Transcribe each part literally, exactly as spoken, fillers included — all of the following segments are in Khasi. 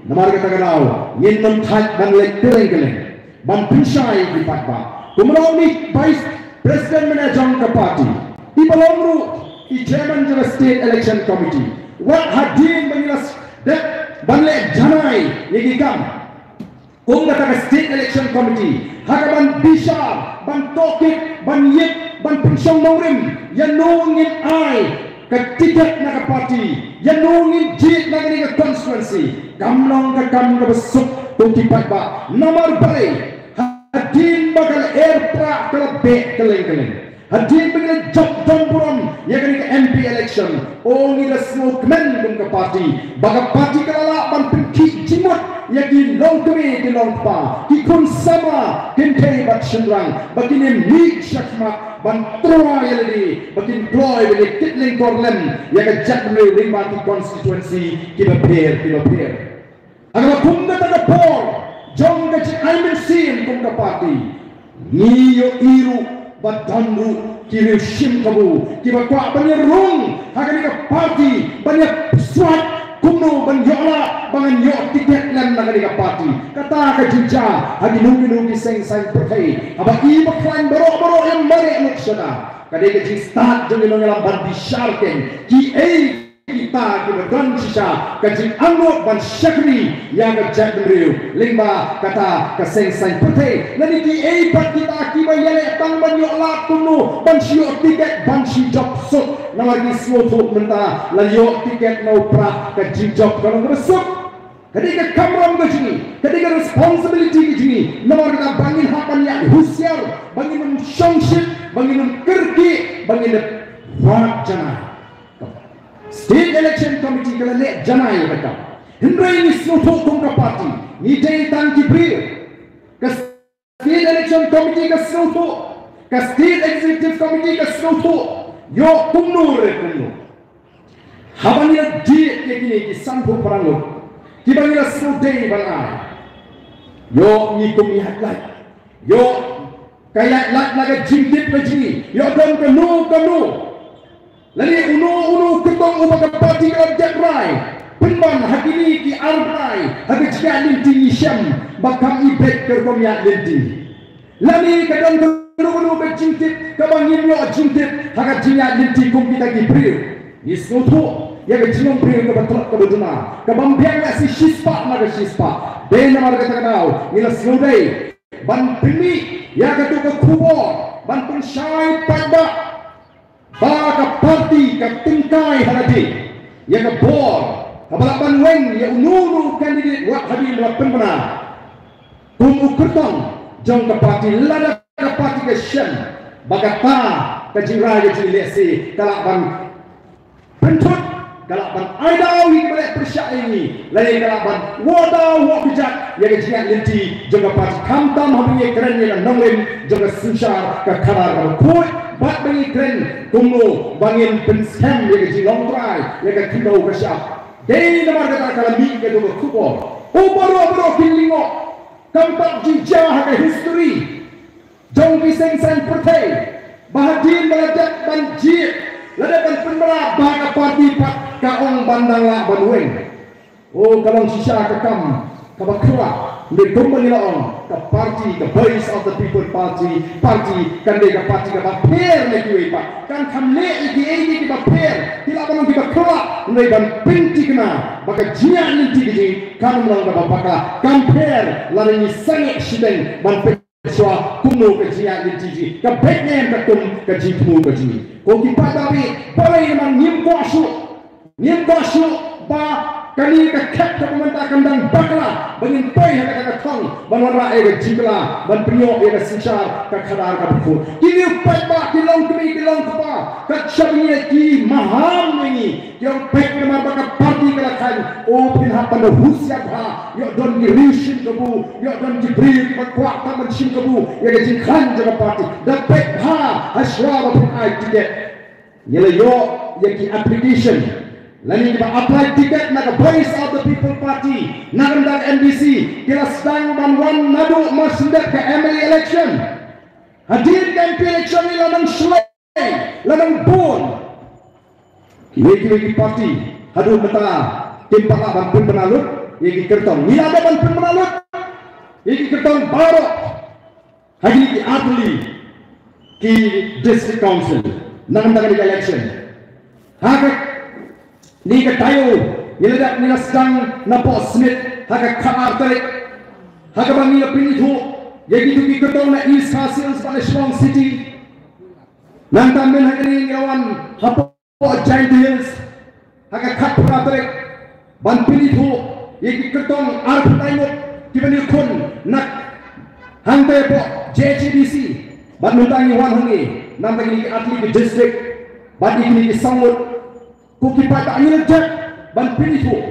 Namar kata ka daw ngin ym thait ban leit kylleng kylleng ban pynshai ïa ki paidbah. Kumno u Vice President mynne jong ka party, i ba long ruh i Chairman jong ka State Election Committee, wat hadien ba ngi la dep ban leh janai ïa ki kam kum kata ka State Election Committee, ha kaban bishar, ban tohkit, ban ïit, ban pynshong nongrim ïa no ngin ai ka tiket na ka party, ïa no ngin jied na kane ka constituency, kam long ka kam kaba suk, ko ki paidbah. Namar balei? Hadien ba ka la er prah, ka la beh kylleng kylleng, hadien ba ngi la jop don burom ïa kane ka M P election, o ngi la sngewkmen kum ka party ba ka party ka la lah ban pynkhih jingmut ïa ki longkmie ki longkpa, ki khun samla kynthei bad shynrang, ba kin ïa mih shakhmat ban trei ïa lade, ba kin kloi ban ïa kit lyngkor lem ïa ka jaitbynriew lyngba ki constituency kiba pher kiba pher. Ha kaba kum kata ka por jong ka jingai mynsiem kum ka party, ngi ïohi ruh ba don ruh ki riew shim kabu kiba kwah ban ïa rung ha kane ka party, ban ïa pyrshah kumno ban ïoh lah ba ngan ïoh tiket lem na kane ka party. Kata ka jingjia ha kino kino ki seng saiñ pyrthei, haba i ba khlaiñ baroh baroh ïa mareh lut shata. Ka dei ka jingstad jong ki nongïalam ban bishar keiñ kiei kita kiba don shisha ka jingangnud ban shakri ïa ka jaitbynriew lyngba kata ka seng saiñ pyrthei, lane kiei pat kita kiba ïaleh tang ban ïoh lad kumno ban shu ïoh tiket ban shu jop suk, namar ki sngewthuh mynta la ïoh tiket na u prah, ka jingjop ka long kaba suk. Ka dei ka kamram ka jong ngi, ka dei ka responsibility ka jong ngi, namar kata ba ngin hap ban ïa husiar, ba ngin ym shongshit, ba ngin ym kyrkieh, ba ngin ym wad janai. State Election Committee ka la leh janai ïa kata. Hynrei ngi sngewthuh kum ka party, ngi dei tang ki briew. Ka State Election Committee ka sngewthuh, ka State Executive Committee ka sngewthuh, ïoh kumno re kumno. Haba ngi la jied ïa kine ki sanphew phra ngut kiba ngi la sngewdei ban ai, ïoh ngi kum ïaid lait, ïoh ka ïaid lait la ka jingtip ka jong ngi, ïoh don kano kano, lane uno uno u kyrtong uba ka party ka la dep rai pynban ha kine ki ar bnai ha ka jingïaid lynti, ngi shem ba kam i beit ka rukom ïaid lynti. Lane ka don kano kano ka jingtip kaba ngim ïoh jingtip ha ka jingïaid lynti kum kita ki briew. Ngi sngewthuh ïa ka jinglong briew kaba tlot kaba duna, kaba ym biang ïa shi shispah na ka shispah. Dei namar kata ka daw ngi la sngewdei ban pynmih ïa kato ka khubor ban pynshai paidbah ba ka party ka tyngkai ha lade ïa ka bor kaba lah ban weng ïa uno uno u candidate, wat hadien ba la pynbna kum u kyrtong jong ka party. Lada ka party ka shem ba kata ka jingrai ka jinglehse ka lah ban pynthut, ka lah ban ai daw ïa kiba leh pyrshah ïa ngi, lane ka lah ban wad daw wad kjat ïa ka jingïaid lynti jong ka party, khamtam haba ngi kren ïa ka nongrim jong ka synshar ka khadar kaba khuid, bad ba ngi kren kumno ba ngin pynskhem ïa ka jinglong trai ïa ka khyndew ka shyiap. Dei namar kata ka la mih kato ka khubor, u baroh baroh kin lyngngoh. Kam pat ju jia ha ka history jong ki seng saiñ pyrthei ba hadien ba la dep ban jied, la dep ban pynbna, ba ka party pat ka ong ban dang lah ban weng. O, ka long shisha ka kam kaba khlaiñ. Hynrei kumba ngi la ong, ka party, ka Voice of the People Party, party kan dei ka party kaba pher na kiwei pat. Kan kham leh ïa kiei kiei kiba pher, ki lah ban long kiba khlaiñ, hynrei ban pynthikna ba ka jingïaid lynti ka jong ngi kan long kaba bakla, kan pher lada ngi sangeh shiteng ban peit shuwa kumno ka jingïaid lynti jong ngi ka beit ne em katkum ka jingthmu ka jong ngi. Ko ki paidbah, balei namar ngim kwah shuh, ngim kwah shuh ba kane ka khet kaba mynta kan dang bakla, ba ngin poi ha kata ka thong ban wanrah ïa ka jingkylla, ban pynïoh ïa ka synshar ka khadar kaba khuid. Kine ki paidbah, ki longkmie ki longkpa, kat shaba ngi leit, ki maham ïa ngi, ki ong peit namar ba ka party ka la kheiñ. O, phin hap ban da husiar bha, ïoh don ki riew shim kabu, ïoh don ki briew kiba kwah tang ban shim kabu ïa ka jingkheiñ jong ka party. Da peit bha ha shuwa ba phin ai tiket. Ngi la ïoh ïa ki application lane kiba apply tiket na ka Voice of the People Party na ka bynta M D C, ki la sdang ban wan naduh mar shu dep ka M L A election. Hadien ka M P election ngi la nang shlei, la nang bun. Kiwei kiwei ki party haduh mynta kim pat lah ban pynbna lut. ïa ki kyrtong. Ngi la dep ban pynbna lut ïa ki kyrtong baroh ha kine ki artylli ki district council na ka bynta kane ka election. Ha kane ka taïew ngi la dep, ngi la sdang napoh Smit ha ka khatar tarik, ha kaba ngi la pynithuh ïa kito ki kyrtong na East Khasi Hills bad na Shillong City. Nangta mynhynnin ngi la wan hapoh Jaintia Hills ha ka khatphra tarik ban pynithuh ïa ki kyrtong arphew lai ngut kiba ngi khun na hangta hapoh J H A D C. Bad mynta ngi wan hangne namar kine ki artylli ki district bad ïa kine ki saw ngut. Ko ki paidbah, ngi la dep ban pynithuh,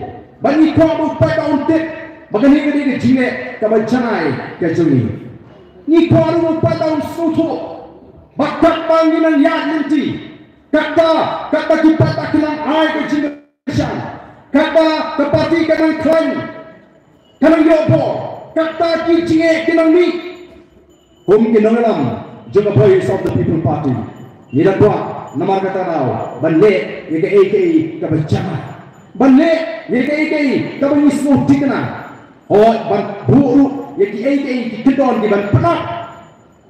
bad ngi kwah ba u paidbah un tip ba kane ka dei ka jingeh kaba janai ka jong ngi. Ngi kwah ruh ba u paidbah un sngewthuh ba katba ngi nang ïaid lynti, katba, katba ki paidbah ki nang ai ka jingkyrshan, katba ka party ka nang khlaiñ, ka nang ïoh bor, kata ki jingeh ki nang mih. Kum ki nongïalam jong ka Voice of the People Party, ngi la kwah namar kata ka daw ban leh ïa kaei kaei kaba janai, ban leh ïa kaei kaei kaba ngi sngewthikna. Hooid, ban buh ruh ïa kiei kiei ki kyndon ki ban pynap.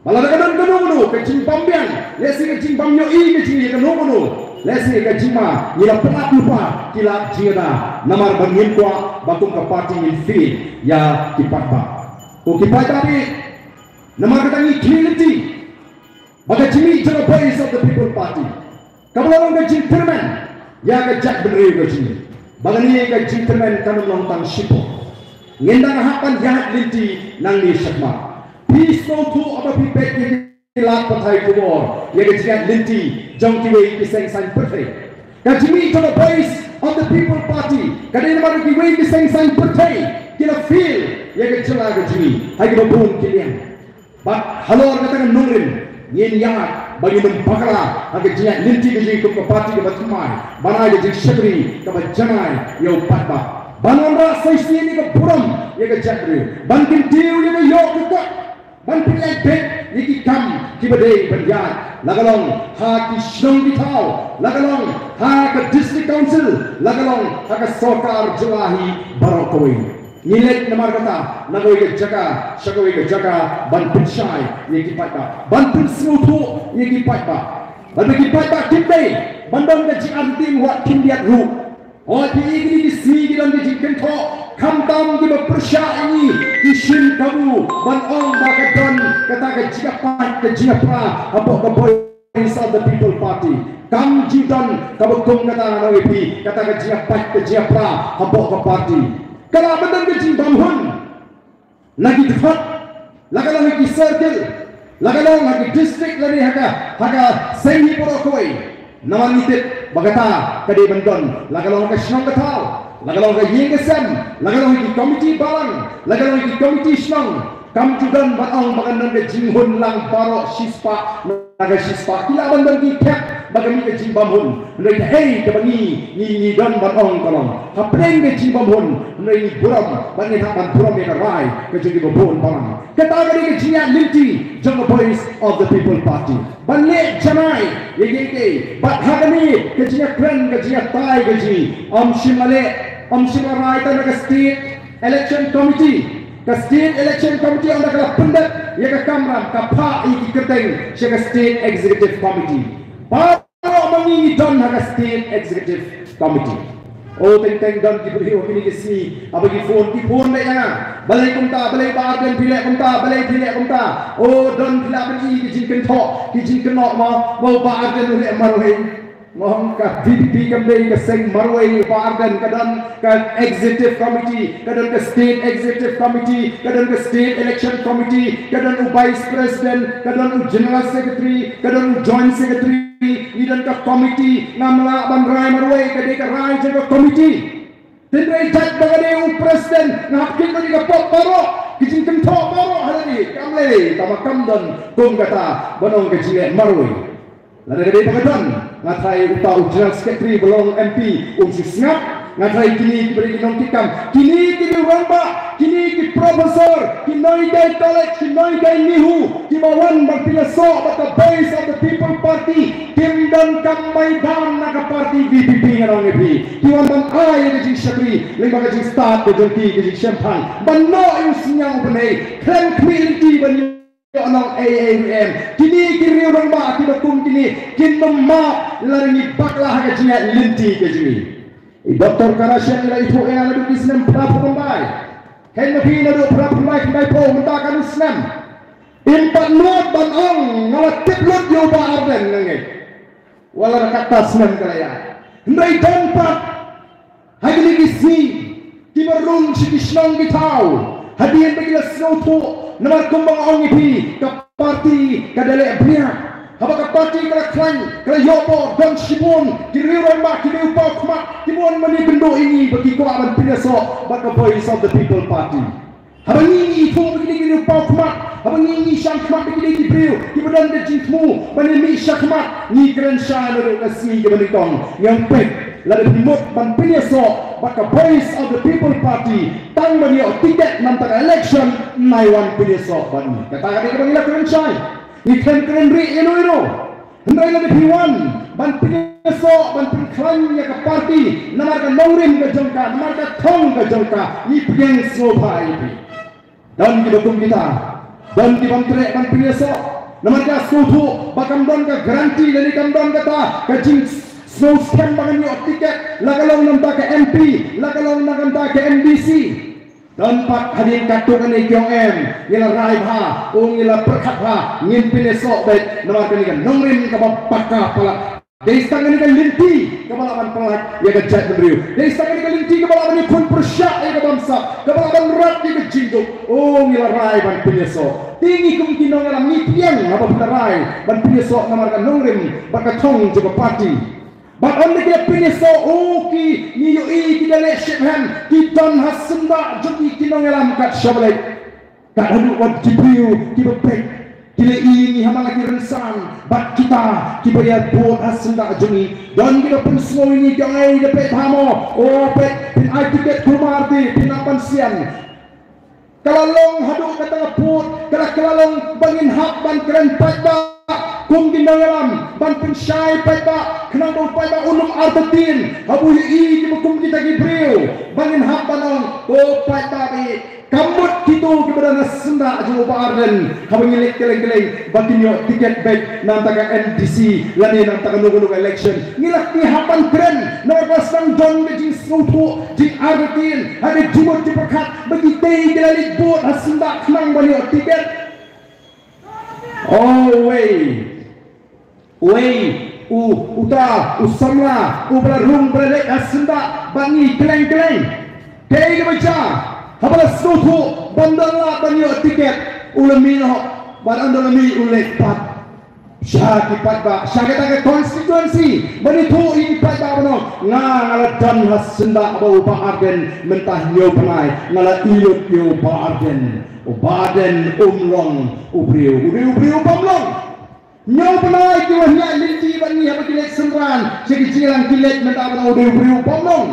Ba lada ka don kano kano ka jingbym biang, lehse ka jingbym ïohi ka jong ngi ïa kano kano, lehse ka jingma ngi la pynap lypa ki lad jingïada, namar ba ngim kwah ba kum ka party ngin fail ïa ki paidbah. Ko ki paidbah, namar kata ngi khmih lynti ba ka jingmih jong ka Voice of the People Party kaba la long ka jingkyrmen ïa ka jaitbynriew ka jong ngi, ba kane ka jingkyrmen kan ym long tang shipor. Ngin dang hap ban ïaid lynti nangne shakhmat. Phi sngewthuh haba phi peit ïa ki lad pathai khubor ïa ka jingïaid lynti jong kiwei ki seng saiñ pyrthei. Ka jingmih jong ka Voice of the People Party ka dei namar kiwei ki seng saiñ pyrthei ki la fail ïa ka jylla ka jong ngi ha kiba bun ki liang. Bad halor kata ka nongrim ngin ïaid ba ngin ym bakla ha ka jingïaid lynti ka jong ngi kum ka party kaba thymmai, ban ai ka jingshakri kaba janai ïa u paidbah, ban wanrah sa shisien ïa ka burom ïa ka jaitbynriew, ban kyntiew ïa ka ïoh ka kot, ban pynïaid beit ïa ki kam kiba dei ban ïaid, la ka long ha ki shnong ki thaw, la ka long ha ka district council, la ka long ha ka sorkar jylla hi baroh kawei. Ngi leit namar kata na kawei ka jaka sha kawei ka jaka ban pynshai ïa ki paidbah, ban pynsngewthuh ïa ki paidbah. Bad ba ki paidbah kim dei ban don ka jingartatien wat khyndiat ruh. Hooid, ïa kine ki sngi ki don ka jingkynthoh, khamtam kiba pyrshah ïa ngi ki shim kabu ban ong ba ka don kata ka jingïapait ka jingïapra hapoh ka Voice of the People Party. Kam ju don kaba kum kata, nga ong ïa phi, kata ka jingïapait ka jingïapra hapoh ka party. Ka lah ban don ka jingbymhun na ki dkhot, la ka long ha ki circle, la ka long ha ki district lane ha ka, ha ka seng hi baroh kawei. Namar ngi tip ba kata ka dei ban don, la ka long ha ka shnong ka thaw, la ka long ha ka ïing ka sem, la ka long ha ki komiti balang, la ka long ha ki komiti shnong. Kam ju don ban ong ba kan don ka jinghun lang baroh shispah na ka shispah. Ki lah ban don ki thep ba ka mih ka jingbymhun. Hynrei kaei kaba ngi, ngi, ngi don ban ong ka long, hapdeng ka jingbymhun, hynrei ngi burom, bad ngin hap ban burom ïa ka rai ka jong kiba bun balang. Kata ka dei ka jingïaid lynti jong ka Voice of the People Party, ban leh janai ïa kiei kiei. Bad ha kane ka jingïakren ka jingïatai ka jong ngi, ym shym la leh, ym shym la rai tang na ka State Election Committee. Ka State Election Committee ynda ka la pyndep ïa ka kamram, ka phah ïa ki kyrteng sha ka State Executive Committee. Baroh ma ngi ngi don ha ka State Executive Committee. O teng teng don ki briew ha kine ki sngi haba ki phone, ki phone beit ïa nga, balei kumta, balei Bah Ardent phi leh kumta, balei phi leh kumta. O don, phi lah ban i ki jingkynthoh ki jingkynnoh ma, ba u Bah Ardent u leh marwei. Nga ong ka V P P kam dei ka seng marwei. Bah Ardent, ka don ka Executive Committee, ka don ka State Executive Committee, ka don ka State Election Committee, ka don u Vice President, ka don u General Secretary, ka don u Joint Secretary. Ngi don ka committee, ngam lah ban rai marwei, ka dei ka rai jong ka committee. Hynrei jait ba ka dei u President, nga hap kit ma ki ka pop baroh, ki jingkynthoh baroh ha lade. Kam lei, tangba kam don kum kata ban ong ka jingleh marwei. Lada ka dei ba ka don, nga tharai uta u General Secretary ba long M P un shu sngap. Nga tharai kine kiba dei ki nongkitkam, kine ki rangbah, kine ki pro professor, ki nonghikai college, ki nonghikai NEHU, kiba wan ban pynïasoh bad ka Voice of the People Party, kim don kam madan na ka party VPP, ngan ong ïa phi. Ki wan ban ai ïa ka jingshakri lyngba ka jingstad ka jong ki, ka jingshemphang, ban noh ïa u synñiang u bnai, khlem khmih lynti ban ïoh nongaiei ruh em. Kine ki riew rangbah kiba kum kine kin ym map lada ngi bakla ha ka jingïaid lynti ka jong ngi. I Doctor Kara Syiap i la ithuh ïa nga naduh ki snem phra phew khyndai. Hynrei ma phi naduh phra phew khyndai, khyndai phew, mynta katno snem. Im pat nud ban ong nga la tip lut ïa u Bah Ardent, nga ngeit. Wat la katta snem ka la ïaid. Hynrei don pat ha kine ki sngi kiba rung sha ki shnong ki thaw, hadien ba ki la sngewthuh, namar kumba nga ong ïa phi, ka party ka da leh bniah. Haba ka party ka la khlaiñ, ka la ïoh bor, don shibun ki riew rangbah kiba ïoh paw khmat, kiba wan ban ïakynduh ïa ngi ba ki kwah ban pynïasoh bad ka Voice of the People Party. Haba ngi, ngi ithuh ba kine ki riew paw khmat, haba ngi, ngi shang khmat ba kine ki briew kiba don ka jingthmu ban ïamih shakhmat, ngi kren shai naduh ka sngi kaba nyngkong, ngi ong peit, lada phi mut ban pynïasoh bad ka Voice of the People Party, tang ban ïoh tiket na kata ka election, nai wan pynïasoh bad ngi. Kata ka dei kaba ngi la kren shai. Ngi khlem kren rieh ïano ïano. Hynrei lada phi wan ban pynïasoh, ban pynkhlaiñ ïa ka party namar ka nongrim ka jong ka, namar ka thong ka jong ka, ngi pdiang sngewbha ïa phi. Don kiba kum kita, don kibym treh ban pynïasoh namar ka sngewthuh ba kam don ka guarantee lane kam don kata ka jingsngewskhem ba ngan ïoh tiket, la ka long na bynta ka MP, la ka long na bynta ka MDC. Don pat hadien katto katne ki ong em, ngi la rai bha, o ngi la pyrkhat bha, ngin pynïasoh beit namar kane ka nongrim kaba paka palat. Dei tang kane ka lynti kaba lah ban pyllait ïa ka jaitbynriew. Dei tang kane ka lynti kaba lah ban ïakhun pyrshah ïa ka bamsap, kaba lah ban rat ïa ka jingduk. O ngi la rai ban pynïasoh. Te ngi kum ki nongïalam ngi pdiang haba phi la rai ban pynïasoh namar ka nongrim bad ka thong jong ka party. Bad ynda ki la pynïasoh, o ki, ngi ïohi ki da leh shipham, ki don ha syndah jong ki ki nongïalam kat shaba leit. Kat haduh wat ki briew kiba peit ki la ïohi ngi ha man la ki rynsan bad kita kiba ïa bud ha syndah jong ngi. Don kiba pynsngew ïa ngi ki ong ei da peit bha mo, o peit phin ai tiket kumne te phin nang ban sian. Ka la long haduh kata ka pud, ka la, ka la long ba ngin hap ban kren paidbah kum ki nongïalam, ban pynshai paidbah khnang ba u paidbah un ym artatien haba u ïohi kiba kum kita ki briew, ba ngin hap ban ong, o paidbah, i kam mut kito kiba don ha syndah jong u Bah Ardent haba ngi leit kylleng kylleng ba kin ïoh tiket beit na bynta ka MDC lane na bynta kano kano ka election. Ngi la, ngi hap ban kren namar ba sdang don ka jingsngewthuh jingartatien ha ka jingmut jingpyrkhat ba kitei ki la leit bud ha syndah khnang ban ïoh tiket. O wei, wei, u, uta u samla uba la rung ba la leit ha syndah bad ngi kylleng kylleng. Kaei kaba jia? Haba la sngewthuh ba ym don lad ban ïoh tiket, u la mih noh, bad ynda u la mih u leit pat sha ki paidbah, sha kata ka constituency, ban ïathuh ïa ki paidbah ban ong, nga, nga la don ha syndah bad u Bah Ardent mynta hynñiew bnai, nga la ïoh lut ïa u Bah Ardent. U Bah Ardent um long u briew, u dei u briew bym long. Hynñiew bnai ki wan ïaid lynti bad ngi haba ki leit synran sha ki jingïalang, ki leit mynta ban ong u dei u briew bym long.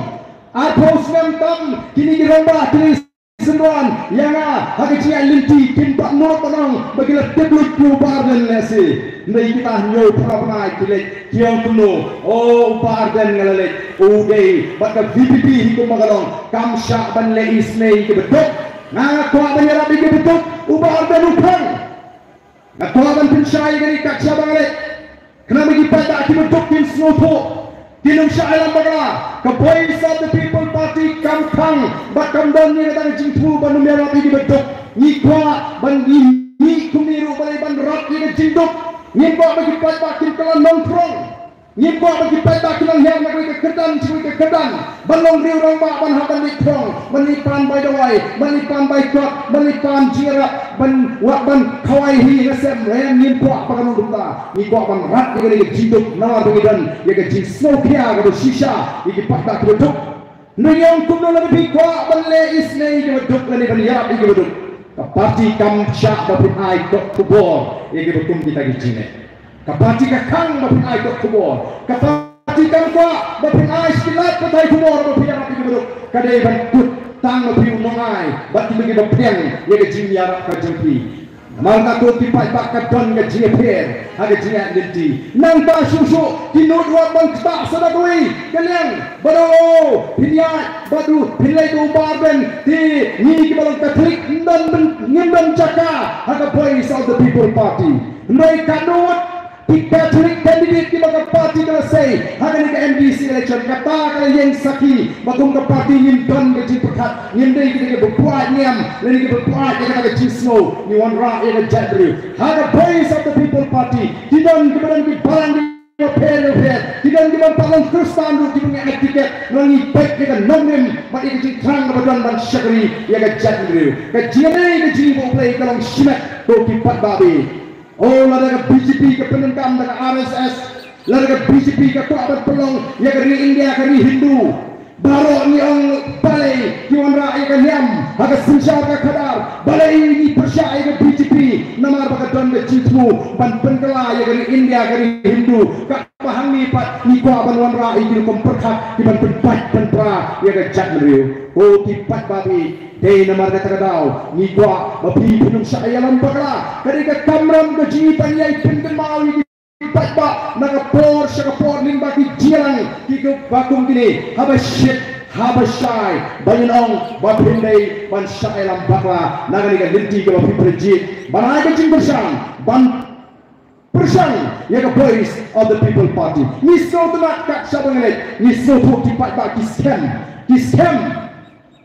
Arphew snem tam kine ki rangbah ki leit synran ïa nga ha ka jingïaid lynti, kim pat nud ban ong ba ki la tip lut ïa u Bah Ardent lehse. Hynrei kita hynñiew phra bnai ki leit ki ong kumno, o u Bah Ardent nga la leit, u dei bad ka VPP hi kumba ka long, kam shah ban leh isynei ïa kiba duk. Nga, nga kwah ban ïarap ïa kiba duk, u Bah Ardent u khang. Nga kwah ban pynshai ïa kane kat shaba nga leit. Khnang ba ki paidbah kiba duk kin sngewthuh, kin ym shah ïalam bakla. Ka Voice of the People Party kam khang bad kam don ïa kata ka jingthmu ban ym ïarap ïa kiba duk. Ngi kwah ban ngi, ngi kumne ruh balei ban rat ïa ka jingduk. Ngim kwah ba ki paidbah kin kylla nongthrong. Ngim kwah ba ki paidbah kin nang hiar na kawei ka kyrdan sha kawei ka kyrdan. Ban long riew rangbah ban hap ban leit throng, ban leit pan bai dawai, ban leit pan bai kot, ban leit pan jingïarap, ban wad ban khawai hi nga sem, eh, ngim kwah ba ka long kumta. Ngi kwah ban rat ïa kane ka jingduk namar ba ngi don ïa ka jingsngewkhia kaba shisha ïa ki paidbah kiba duk. Ngi ong kumno lada phi kwah ban leh isynei ïa kiba duk lane ban ïarap ïa kiba duk, ka party kam shah ba phin ai kot khubor ïa kiba kum kita ki jingeh. Ka party ka khang ba phin ai kot khubor. Ka party kam kwah ba phin ai shi lad pathai khubor ba phin ïarap ïa kiba duk. Ka dei ban kut tang ba phi u nongai, bad ki ba pdiang ïa ka jingïarap ka jong phi. Namar kata ki paidbah ka don ka jingïapher ha ka jingïaid lynti. Nangta shuh shuh ki nud wat ban ktah sa da kawei ka liang, ba dang, oh, phin ïaid bad u, phin leit u Bah Ardent, te ngi kiba long Katholik ngim don, ngim don jaka ha ka Voice of the People Party. Hynrei ka nud ki Katholik candidate kiba ka party ka la sei ha kane ka MDC election, kata ka la ïeng sakhi ba kum ka party ngim don ka jingpyrkhat, ngim dei kita kiba buaid niam lane kiba buaid ïa kata ka jingsngew, ngi wanrah ïa ka jaitbynriew. Ha ka Voice of the People Party ki don kiba don ki balang kiba pher kiba pher, ki don kiba pat long Khristan ruh kiba ngi ai tiket, ngi peit ïa ka nongrim bad ïa ka jingthrang kaba don ban shakri ïa ka jaitbynriew. Ka jingïadei ka jingïadei U Blei ka long shimet ko ki paidbah. Oh, lada ka BJP ka pyndonkam da ka RSS, lada ka BJP ka kwah ban pynlong ïa ka ri India ka ri Hindu, baroh ngi ong balei ki wanrah ïa ka niam ha ka synshar ka khadar, balei ngi pyrshah ïa ka BJP, namar ba ka don ka jingthmu ban pynkylla ïa ka ri India ka ri Hindu, kaba hangne pat ngi kwah ban wanrah ïa ki rukom pyrkhat kiban pynpait pynpra ïa ka jaitbynriew. Ko ki paidbah, dei namar kata ka daw ngi kwah ba phi phin ym shah ïalam bakla. Ka dei ka kamram ka jong ngi ban ïai pynkynmaw ïa ki paidbah na ka por sha ka por lyngba ki jingïalang kiba kum kine, haba shit haba shai, ba ngin ong ba phin dei ban shah ïalam bakla na kane ka lynti kaba phi pyrjit ban ai ka jingpyrshang, ban pyrshang ïa ka Voice of the People Party. Ngi sngewtynnat kat shaba ngi leit, ngi sngewthuh ki paidbah ki skhem, ki skhem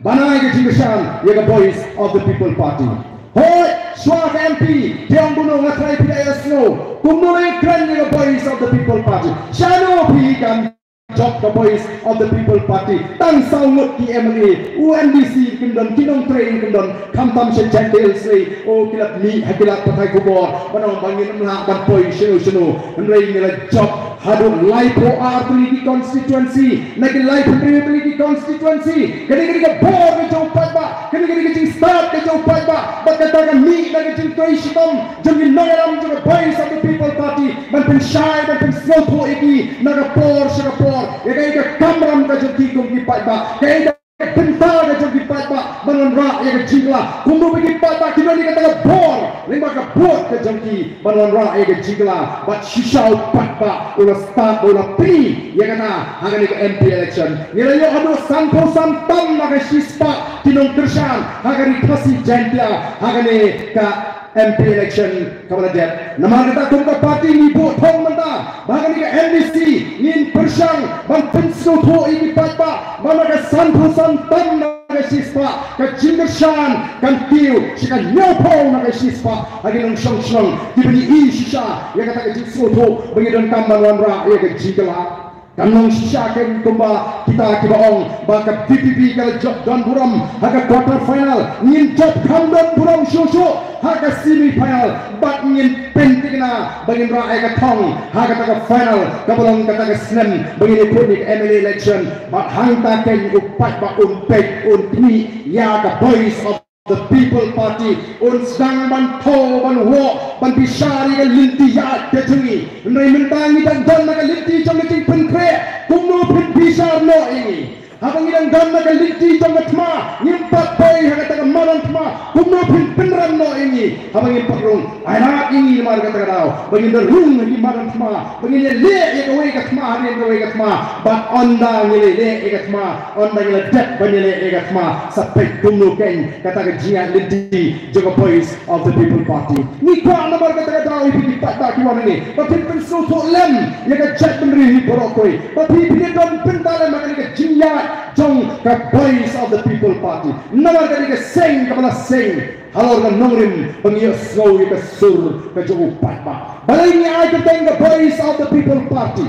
ban ai ka jingkyrshan ïa ka Voice of the People Party. Hooid, shuwa ka MP, te ong kumno, nga tharai phi la ïohsngew kumno la ïakren ïa ka Voice of the People Party. Shano phi kan jop ka Voice of the People Party? Tang saw ngut ki MLA, u MDC kim don, ki nongtrei kim don, khamtam sha Jaintia Hills, o ki la mih ha ki lad pathai khubor ban ong ba ngin ym lah ban poi shano shano. Hynrei ngi la jop haduh laiphew ar tylli ki constituency, na ki laiphew hynriew tylli ki constituency. Kane ka dei ka bor ka jong u paidbah, kane ka dei ka jingstad ka jong u paidbah. Bad kata ka mih na ka jingtrei shitom jong ki nongïalam jong ka Voice of the People Party ban pynshai, ban pynsngewthuh ïa ki na ka por sha ka por ïa kaei ka kamram ka jong ki kum ki paidbah, kaei ka bynta ka jong ki paidbah ban wanrah ïa ka jingkylla. Kumno ba ki paidbah ki don ïa kata ka bor lyngba ka vote ka jong ki ban wanrah ïa ka jingkylla. Bad shisha u paidbah u la stad, u la pyni ïa kata ha kane ka MP election. Ngi la ïoh haduh sanphew san tam na ka shispah ki nongkyrshan ha ka Ri Khasi Jaiñtia ha kane ka MP election kaba la dep. Namar kata kum ka party ngi buh thong mynta ba ha kane ka MDC ngin pyrshang ban pynsngewthuh ïa ki paidbah ba na ka sanphew san tam na ka shispah ka jingkyrshan kan kiew sha ka hynñiewphew na ka shispah ha ki nongshong shnong kiba ngi i shisha ïa kata ka jingsngewthuh ba ngi donkam ban wanrah ïa ka jingkylla. Kan long shisha kein kumba kita kiba ong ba ka VPP ka la jop don burom ha ka quarter final, ngin jop kham don burom shuh shuh ha ka semi final bad ngin pynthikna ba ngin rah ïa ka thong ha kata ka final kaba long kata ka snem ba ngin ïakut ïa ka MLA election. Bad hangta kein u paidbah un peit, un khmih ïa ka Voice of the People Party, un sdang ban thew, ban wad, ban bishar ïa ka lynti ïaid ka jong ngi. Hynrei mynta ngi dang don na ka lynti jong ka jingpynkhreh. Kumno phin bishar noh ïa ngi haba ngi dang don na ka lynti jong ka thma? Ngim pat poi ha kata ka madan thma. Kumno phin pynrem noh ïa ngi haba ngim pat rung? Ai lad ïa ngi namar kata ka daw ba ngin da rung ha ki madan thma, ba ngin ïaleh ïa kawei ka thma hadien kawei ka thma. Bad ynda ngi la leh ïa ka thma, ynda ngi la dep ban ïaleh ïa ka thma, sa peit kumno kein kata ka jingïaid lynti jong ka Voice of the People Party. Ngi kwah namar kata ka daw ïa phi ki paidbah ki wan hangne ba phin pynsngewthuh lem ïa ka jaitbynriew hi baroh kawei, ba phi phin don bynta lem ha kane ka jingïaid jong ka Voice of the People Party. Namar kane ka seng kaba la seng halor ka nongrim ba ngi ïohsngew ïa ka sur ka jong u paidbah. Balei ngi ai kyrteng ka Voice of the People Party?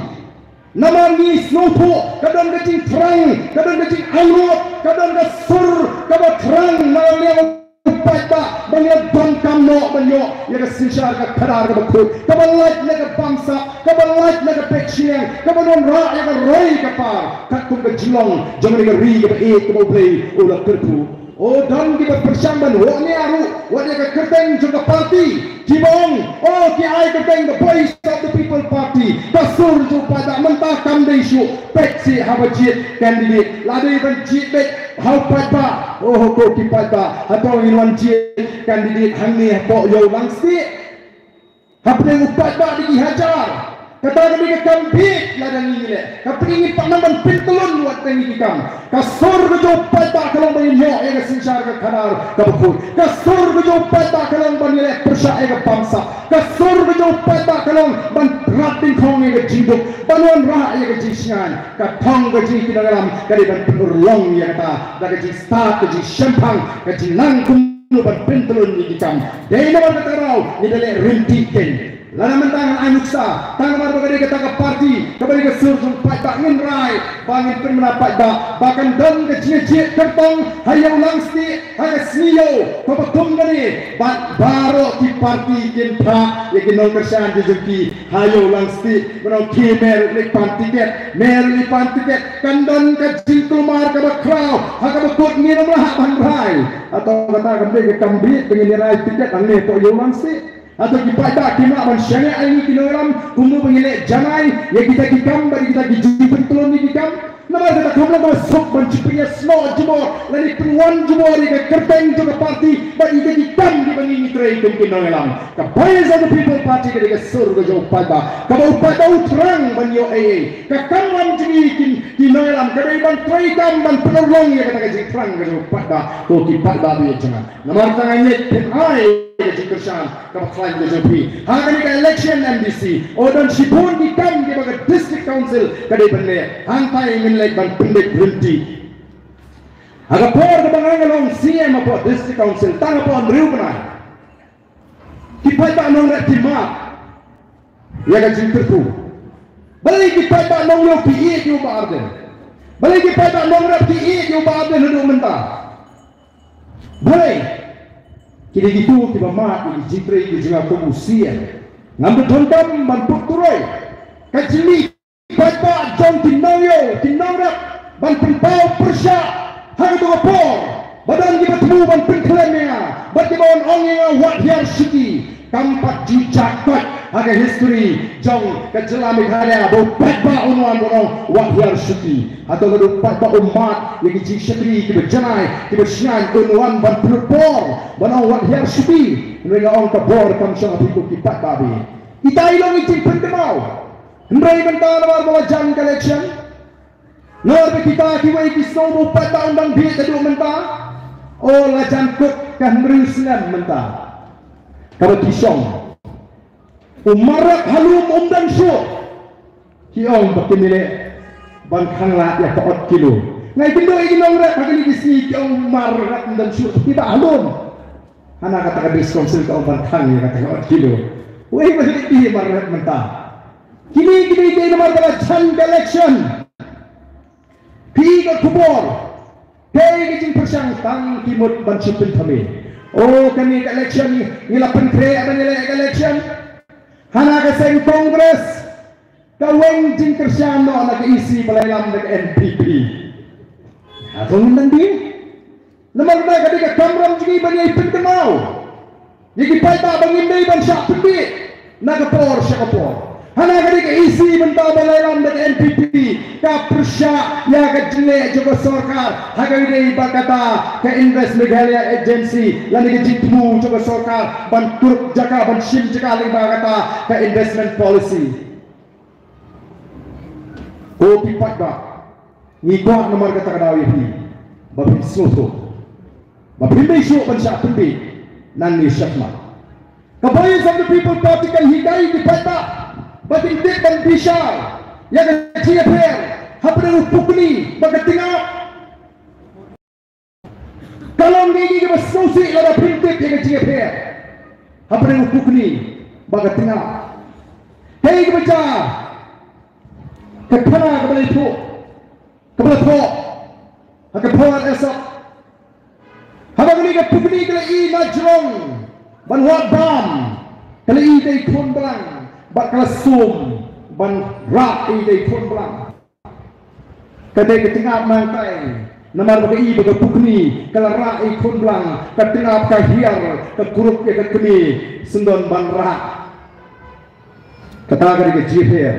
Namar ngi sngewthuh ka don ka jingthrang, ka don ka jingangrot, ka don ka sur kaba thrang na liang u paidbah ba ngi la donkam noh ban ïoh ïa ka synshar ka khadar kaba khuid, kaba lait na ka bamsap, kaba lait na ka peit shiliang, kaba wanrah ïa ka roi ka par katkum ka jinglong jong kane ka ri kaba ïeit kaba U Blei u la kyrkhu. O, don kiba pyrshang ban wad nia ruh wat ïa ka kyrteng jong ka party, kiba ong, o, ki ai kyrteng ka Voice of the People Party, ka sur jong u paidbah mynta kam dei shuh, peit seh haba jied candidate. La dei ban jied beit ha u paidbah. Oh, ko ki paidbah, hato ngin wan jied candidate hangne hapoh Ïew Langsnieh? Hapdeng u paidbah da ki hajar. Kata ka dei ka kam bieit lada ngi leh. Hapdeng ngi pat nang ban pyntlun wat tang ïa ki kam. Ka sur ka jong u paidbah ka long ban ïoh ïa ka synshar ka khadar kaba khuid. Ka sur ka jong u paidbah ka long ban ïaleh pyrshah ïa ka bamsap. Ka sur ka jong u paidbah ka long ban rat dyngkhong ïa ka jingduk, ban wanrah ïa ka jingshngaiñ. Ka thong ka jong ngi ki nongïalam ka dei ban pynurlong ïa kata da ka jingstad, ka jingshemphang, ka jingnang kumno ban pyntlun ïa ki kam. Dei namar kata ka daw ngi da leh ryntih keiñ. Lada mynta ngan ai nuksa, tang namar ba ka dei kata ka party kaba dei ka sur jong u paidbah, ngin rai ba ngin pynbna paidbah ba kan don ka jingjied kyrtong ha Ïew Langsnieh ha ka sngi Ïew kaba kum kane, bad baroh ki party kin phah ïa ki nongkyrshan ki jong ki ha Ïew Langsnieh. Ba nang ki mer leit pan tiket, mer leit pan tiket, kan don ka jingkulmar kaba khraw ha kaba kut ngin ym lah ban rai. Hato kata kam dei ka kam bieit ba ngin ïa rai tiket hangne hapoh Ïew Langsnieh? Hato ki paidbah kim lah ban shaniah ïa ngi ki nongïalam kumno ba ngin leh janai ïa kita ki kam bad ïa kita ki jingpyntlun ïa ki kam? Namar kata kam long kaba suk ban jingpynïasnoh jubor lane pynwan jubor ïa ka kyrteng jong ka party bad ïa kita ki kam kiba ngi ngi trei kum ki nongïalam. Ka Voice of the People Party ka dei ka sur ka jong u paidbah, kaba u paidbah u thrang ban ïoh ei ei. Ka kamram jong ngi ki, ki nongïalam ka dei ban trei kam ban pynurlong ïa kata ka jingthrang ka jong u paidbah. Ko ki paidbah ba ïeit jong nga, namar kata nga ngeit phin ai ka jingkyrshan kaba khlaiñ ka jong phi ha kane ka election M D C. Oh, don shibun ki kam kiba ka District Council ka dei ban leh. Hangtai ngin leit ban pynbeit ryntih. Ha ka por kaba nga nga long C E M hapoh District Council, tang hapoh hynriew bnai, ki paidbah nongrep ki mad ïa ka jingkyrkhu. Balei ki paidbah nongïew ki ïeit ïa u Bah Ardent? Balei ki paidbah nongrep ki ïeit ïa u Bah Ardent haduh mynta? Balei? Ki dei kito kiba mad ïa ki jingtrei ki jong nga kum u C E M. Ngam da donkam ban put turoi. Ka jingmih paidbah jong ki nongïew ki nongrep ban pynpaw pyrshah ha kato ka por ba don kiba thmu ban pynkhlem ïa nga bad kiba wan ong ïa nga wat hiar shuti. Kam pat ju jah koit ha ka history jong ka jylla Meghalaya ba u paidbah un wan ban ong wat hiar shuti. Hato lada u paidbah u mad ïa ki jingshakri kiba janai kiba shngaiñ un wan ban pynlut por ban ong wat hiar shuti? Hynrei nga ong ka bor kam shong ha phi ko ki paidbah ba ïeit. Ita i long i jingpynkynmaw. Hynrei mynta namar ba la jan ka election, namar ba kita kiwei ki sngew ba u paidbah un dang bieit haduh mynta. O, la jan kut ka hynriew snem mynta kaba ki shong. U mar rep ha lum um don shuh. Ki ong ba kin ïaleh ban khanglad ïa ka ot kilo. Nga ïakynduh ïa ki nongrep ha kine ki sngi, ki ong mar rep um don shuh, ki bah ha lum. Hana kata ka District Council ka ong ban khang ïa kata ka ot kilo. Wei ba leh ki mar rep mynta. Kine, kine, kine namar ba la jan ka election. Phi ka khubor. Kaei ka jingpyrshang? Tang ki mut ban shu pynthame. O, kane ka election ngi la pynkhreh ban ïaleh ka election. Hana ka seng Congress ka weng jingkyrshan noh na ka E C ba la ïalam da ka N P P. Hato ngin nang dei? Namar kata ka dei ka kamram jong ngi ban ïai pynkynmaw ïa ki paidbah ba ngim dei ban shah pynbieit na ka por sha ka por. Hana ka dei ka E C mynta ba la ïalam da ka N P P ka pyrshah ïa ka jingleh jong ka sorkar ha kaba ïadei bad kata ka Invest Meghalaya Agency lane ka jingthmu jong ka sorkar ban kurup jaka, ban shim jaka lyngba kata ka investment policy. Ko ki paidbah, ngi kwah namar kata ka daw ïa phi ba phin sngewthuh, ba phin dei shuh ban shah pynbieit. Nangne shakhmat ka Voice of the People Party kan hikai ki paidbah ba kin tip ban bishar ïa ka jingïapher hapdeng u pukni bad ka tnga. Ka long ïa ki kiba sngewsih lada phin tip ïa ka jingïapher hapdeng u pukni bad ka tnga. Kaei kaba jia? Ka khana kaba la ïathuh, kaba la thoh ha ka por Esop. Haba kane ka pukni ka la ïohi na jrong ban wad bam, ka la ïohi ïa i khun blang bad ka la sum ban rah ïa i khun blang. Ka dei ka tnga nangtai. Namar ba ka i ba ka pukni ka la rah ïa i khun blang, ka tnga ka hiar, ka kurup ïa ka kmie, syndon ban rah. Kata ka dei ka jingïapher.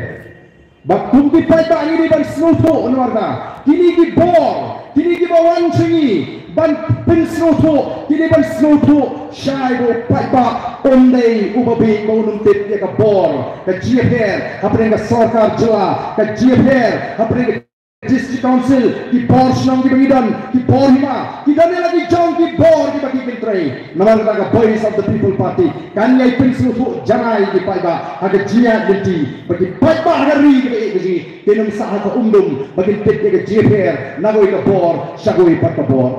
Ba kum ki paidbah ngi dei ban sngewthuh namar kata kine ki bor, kine kiba wan sha ngi ban pynsngewthuh, kine ban sngewthuh shai ba u paidbah um dei uba bieit, ba un ym tip ïa ka bor, ka jingïapher hapdeng ka sorkar jylla, ka jingïapher hapdeng ka District Council, ki bor shnong kiba ngi don, ki bor hima, ki don ïa la ki jong ki bor kiba ki kyntrei. Namar kata ka Voice of the People Party kan ïai pynsngewthuh janai ïa ki paidbah ha ka jingïaid lynti, ba ki paidbah ha ka ri kaba ïeit ka jong ngi kin ym sah ha ka umdum ba kin tip ïa ka jingïapher na kawei ka bor sha kawei pat ka bor.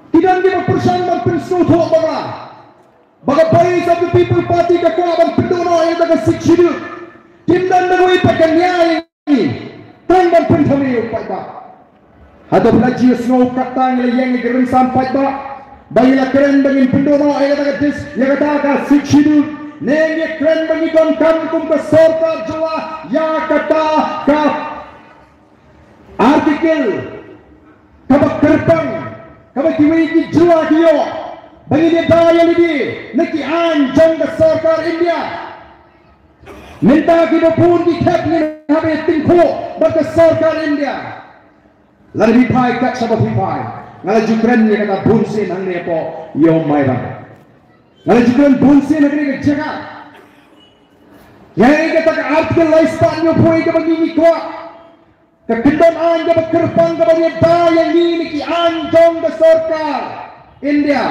Ki don kiba pyrshang ban pynsngewthuh bakla ba ka Voice of the People Party ka kwah ban pynduh noh ïa ka Sixth Schedule. Kim don da kawei pat ka nia ïa ngi tang ban pynthame ïa u paidbah. Hato phi la jingsngew katta ngi la ïeng ïa ki rynsan paidbah ba ngi la kren ba ngin pynduh noh ïa kata ka dis, ïa kata ka Sixth Schedule? Ne ngi kren ba ngi donkam kum ka sorkar jylla ïa kata ka article kaba kyrpang kaba kiwei ki jylla ki ïoh ba ngin ïada ïa lade na ki aiñ jong ka sorkar India. Mynta kiba bun ki khep ngin hap ban tyngkhuh bad ka sorkar India. Lada phi phai kat shaba phi phai, nga la ju kren ïa kata bun sien hangne hapoh Ïewmyran. Nga la ju kren bun sien ha kane ka jaka. Ïa kata ka article lai spah hynñiew phew kaba ngi ngi kwah. Ka kyndon aiñ kaba kyrpang kaba ïada ïa ngi na ki aiñ jong ka sorkar India.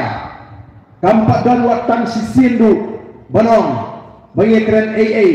Kam pat don wat tang shisien ruh ban ong ba ngi kren ei ei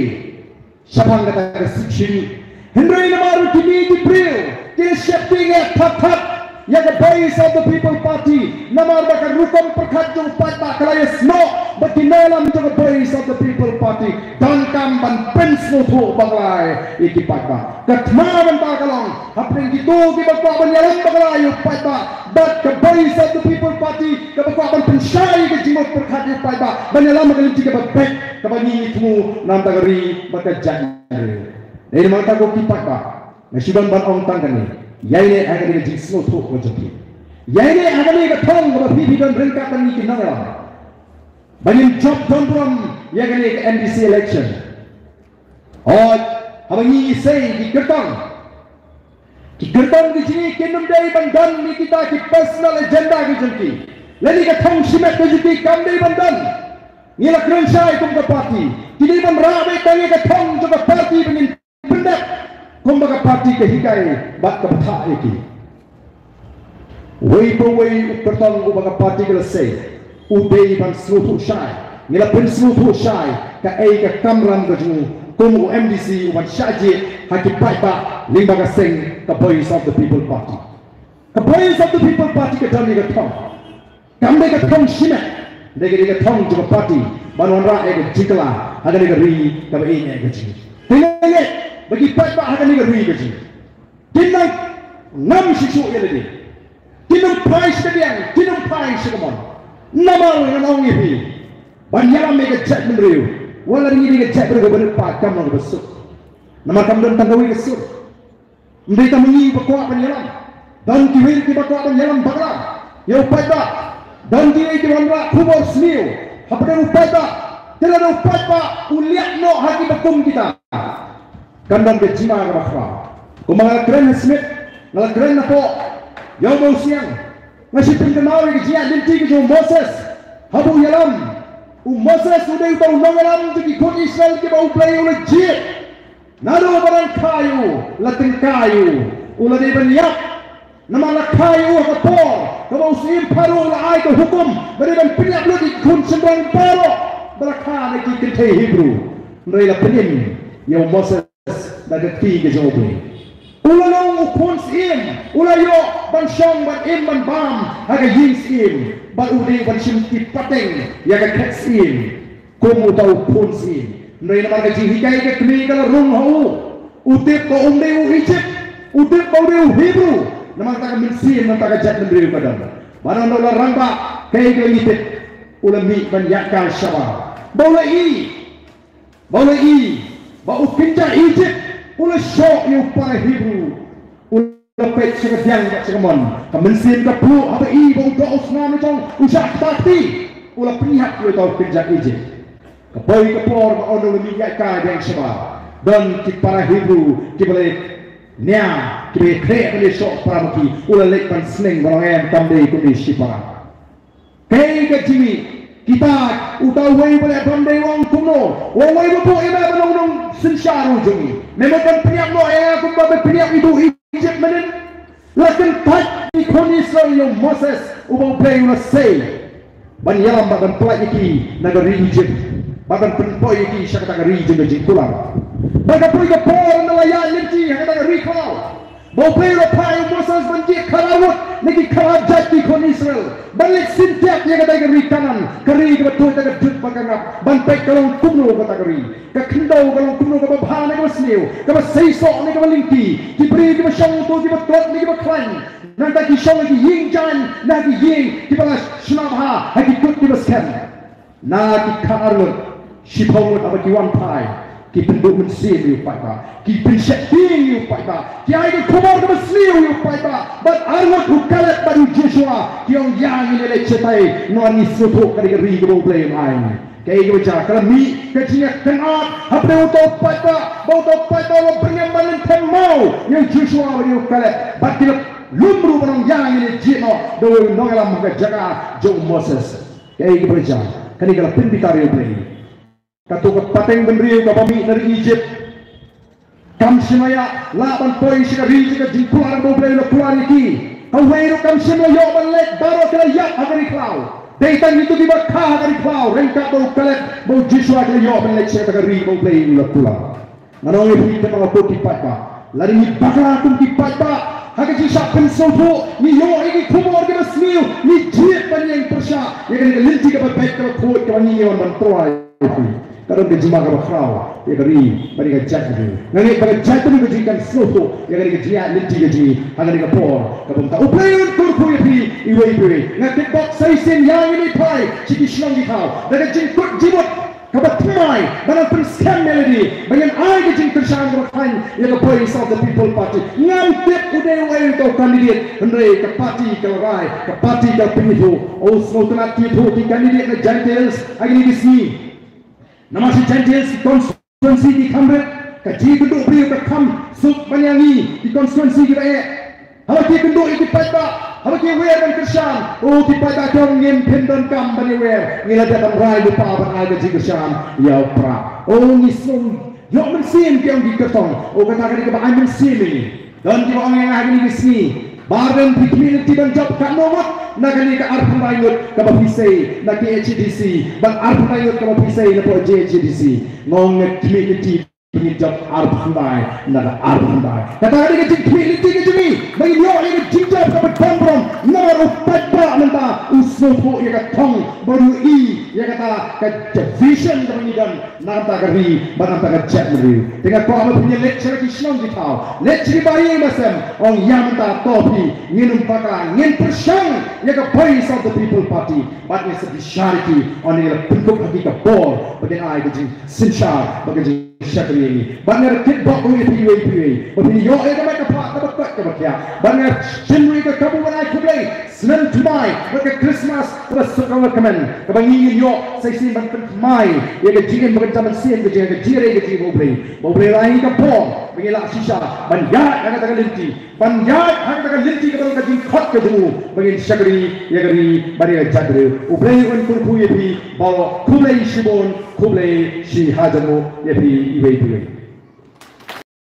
shaphang kata ka Sixth Schedule. Hynrei namar kine ki briew ki la sheptieng thap thap ïa ka Voice of the People Party, namar ba ka rukom pyrkhat jong u paidbah ka la ïasnoh bad ki nongïalam jong ka Voice of the People Party. Donkam ban pynsngewthuh bakla ïa ki paidbah. Ka thma mynta ka long hapdeng kito kiba kwah ban ïalam bakla ïa u paidbah bad ka Voice of the People Party kaba kwah ban pynshai ïa ka jingmut pyrkhat ïa u paidbah ban ïalam ha ka lynti kaba beit kaba ngi ngi thmu na ka bynta ka ri bad ka jaitbynriew. Dei namar kata ko ki paidbah, nga shu don ban ong tang kane, ïaineh ha kane ka jingsngewthuh ka jong phi. Ïaineh ha kane ka thong kaba phi phi don ryngkat bad ngi ki nongïalam ba ngin jop don burom ïa kane ka M D C election. Hooid, haba ngi isei ki kyrtong, ki kyrtong ki jong ngi kin ym dei ban don ïa kita ki personal agenda ki jong ki. Lane ka thong shimet ka jong ki kam dei ban don. Ngi la kren shai kum ka party, ki dei ban rah beit tang ïa ka thong jong ka party ba ngin pyndep kumba ka party ka hikai bad ka bthah ïa ki. Wei pa wei u kyrtong uba ka party ka la sei u dei ban sngewthuh shai. Ngi la pynsngewthuh shai kaei ka kamram ka jong u kum u M D C u ban shah jied ha ki paidbah lyngba ka seng ka Voice of the People Party. Ka Voice of the People Party ka don ïa ka thong. Kam dei ka thong shimet, dei ka dei ka thong jong ka party ban wanrah ïa ka jingkylla ha kane ka ri kaba ïeit ka jong ngi. Te nga ngeit ba ki paidbah ha kane ka ri ka jong ngi kin nang ngam shisha shuh ïa lade. Kin ym phai sha ka diang, kin ym phai sha ka mon. Namar ngan ong ïa phi, ban ïalam ïa ka jaitbynriew, wat la ngi dei ka jaitbynriew kaba rit paid, kam long kaba suk. Namar kam don tang kawei ka sur. Ym dei tang ma ngi ba kwah ban ïalam. Don kiwei kiba kwah ban ïalam bakla ïa u paidbah. Don kiwei kiba wanrah khubor sniew hapdeng u paidbah. Te lada u paidbah u liat noh ha kiba kum kita, kan don ka jingma kaba khraw. Kumba nga la kren ha Smit, nga la kren hapoh Ïewmawsiang, nga shu pynkynmaw ïa ka jingïaid lynti ka jong u Moses haba u ïalam. U Moses u dei uta u nongïalam jong ki khun Israel kiba U Blei u la jied. Naduh ba dang kha ïa u la tyngkai ïa u, u la dei ban ïap. Namar la kha ïa u ha ka por kaba u syiem Pharaoh u la ai ka hukum ba dei ban pynïap lut ïa ki khun shynrang baroh ba la kha na ki kynthei Hebru. Hynrei la pynim ïa u Moses da ka kti ka jong U Blei. U la long u khun syiem, u la ïoh ban shong ban im ban bam ha ka ïing syiem, bad u dei ban shim ki pateng ïa ka khet syiem kum uta u khun syiem. Hynrei namar ka jinghikai ka kmie ka la rung ha u, u tip ba um dei u Egypt, u tip ba u dei u Hebru. Namar kata ka mynsiem, namar kata ka jaitbynriew ka don. Bad haba u la rangbah, kaei kaba ngi tip, u la mih ban ïaid kai shabar. Ba u la i, ba u la i ba u kynja Egypt u la shoh ïa u para Hebru. U la peit sha ka diang bad sha ka mon, ka mynsiem ka pluh haba i ba u doh u snam la jong u shah kta kti. U la pynïap ïa uta u kynja Egypt. Ka poi ka por ba u la mih ïaid kai biang shabar. don ki para Hebru kiba leit nia, kiba ïakhreh ban ïashoh para ma ki, u la leit ban sneng ban ong em, kam dei kumne shipara. Kaei ka jingmih? Kita, uta uwei ba leh bymdei u ong kumno? U ong, uwei ba bun ïa me ban long nongsynshar u jong ngi. Me mut ban pynïap noh ïa nga kumba me pynïap ïa u Egypt mynnin? La kyntait ki khun Israel ïa u Moses uba U Blei u la sei ban ïalam bad ban pyllait ïa ki na ka ri Egypt bad ban pynpoi ïa ki sha kata ka ri jong ka jingkular. Bad ka poi ka por, ynda la ïaid lynti ha kata ka ri khlaw, ba U Blei u la phah ïa u Moses ban jied khatar ngut na ki khatar jait ki khun Israel ban leit sien thied ïa kata ka ri Kanaan, ka ri kaba tuid da ka dud bad ka ngap, ban peit ka long kumno kata ka ri. Ka khyndew ka long kumno, kaba bha ne kaba sniew, kaba seisoh ne kaba lyngkhi, ki briew kiba shong to, kiba tlot ne kiba khlaiñ. Nangta ki shong ha ki ïing jaiñ, na ki ïing kiba la shna bha ha ki kut kiba skhem. Na ki khatar ngut, shiphew ngut haba ki wan phai, ki pynduh mynsiem ïa u paidbah, ki pynsheptieng ïa u paidbah, ki ai ka khubor kaba sniew ïa u paidbah. Bad arngut, u Kaleb bad u Joshua, ki ong, ïa, ngin ïaleit shatai, namar ngi sngewthuh ka dei ka ri kaba U Blei un ai. Kaei kaba jia? Ka la mih ka jingïakynad hapdeng uta u paidbah, ba uta u paidbah u la byrngem ban lynthem maw ïa u Joshua bad ïa u Kaleb, bad ki la lum ruh ban ong, ïa, ngin ïa jied noh da uwei u nongïalam ha ka jaka jong u Moses. Kaei kaba jia? Kane ka la pynbitar ïa U Blei. Kato ka pateng bynriew kaba mih na ri Egypt, kam shym la ïa lah ban poi sha ka ri jong ka jingkular ba U Blei u la kular ïa ki. Kawei ruh kam shym la ïoh ban leit, baroh ki la ïap ha ka ri khlaw. Dei tang kito kiba kha ha ka ri khlaw, ryngkat bad u Kaleb bad u Joshua, ki la ïoh ban leit sha kata ka ri ba U Blei u la kular. Ngan ong ïa phi, te ma nga ko ki paidbah, lada ngi bakla kum ki paidbah ha ka jingshah pynsngewthuh, ngi ïoh ïa ki khubor kiba sniew, ngi jied ban ïeng pyrshah ïa kane ka lynti kaba beit, kaba khuid, kaba ngi wan ban pynlait. Ka don ka jingma kaba khraw ïa ka ri bad ïa ka jaitbynriew. Nga ngeit ba ka jaitbynriew ka jong ngi kan sngewthuh ïa kane ka jingïaid lynti ka jong ngi ha kane ka por kaba mynta. U Blei un kyrkhu ïa phi iwei pa iwei. Nga tip ba sa shisien ïa ngin ïa phai sha ki shnong ki thaw da ka jingkut jingmut kaba thymmai, ba ngan pynskhem ïa lade, ba ngin ai ka jingkyrshan kaba khlaiñ ïa ka Voice of the People Party. Ngam tip u dei uei uta u candidate, hynrei ka party ka la rai, ka party ka pynithuh. U sngewtynnat ki ïathuh ki candidate na Jaintia Hills ha kine ki sngi. Namar sha Jaintia Hills ki constituency ki kham rit, ka jingïakynduh briew ka kham suk ban ïa ngi ki constituency kiba eh. Haba ki ïakynduh ïa ki paidbah, haba ki wer ban kyrshan, o ki paidbah ki ong, ngim pyndonkam ban ïawer, ngi la dep ban rai lypa ban ai ka jingkyrshan ïa u Prah. O ngi sngew ïoh mynsiem, ki ong ki kyrtong. O kata ka dei kaba ai mynsiem ïa ngi. Don kiba ong ïa nga ha kine ki sngi, Bah Ardent, phi khmih lynti ban jop katno ngut na kane ka arphew khyndai ngut kaba phi sei na K H A D C, bad arphew khyndai ngut kaba phi sei na pdeng J H A D C? Nga ong nga khmih lynti ba ngin jop arphew khyndai na ka arphew khyndai. Kata ka dei ka jingkhmih lynti ka jong ngi, ba ngin ïoh ïa ka jingjop kaba don burom. Namar u paidbah mynta u sngewthuh ïa ka thong, bad u i ïa kata ka vision kaba ngi don na ka bynta ka ri bad na ka bynta ka jaitbynriew. Te nga kwah ba phin ïaleit sha ki shnong ki thaw, leit sha ki bahaïing bahasem, ong ïa mynta, to phi, ngin ym bakla, ngin pyrshang ïa ka Voice of the People Party. Bad ngin sa bishar ïa ki, ong, ngin la pynkup ha ki ka bor ba kin ai ka jingsynshar bad ka jingshakri ïa ngi. Bad nga da kitbok ruh ïa phi iwei pa iwei ba phin ïoh ïa ka met ka phad kaba koit kaba khiah. Bad nga shim ruh ïa ka kabu ban ai khublei snem thymmai bad ka Christmas kaba suk kaba kmen, kaba ngi ngin ïoh sa shisien ban pynthymmai ïa ka jingim bad ka jingim mynsiem ka jong ngi, ka jingïarap ka jong ngi ha U Blei. Ba U Blei un ai ïa ngi ka bor ba ngin lah shisha ban ïaid ha kata ka lynti, ban ïaid ha kata ka lynti kaba long ka jingkhot ka jong u, ba ngin shakri ïa ka ri bad ïa ka jaitbynriew. U Blei un kyrkhu ïa phi baroh. Khublei shibun, khublei shihajar nguh ïa phi iwei pa iwei.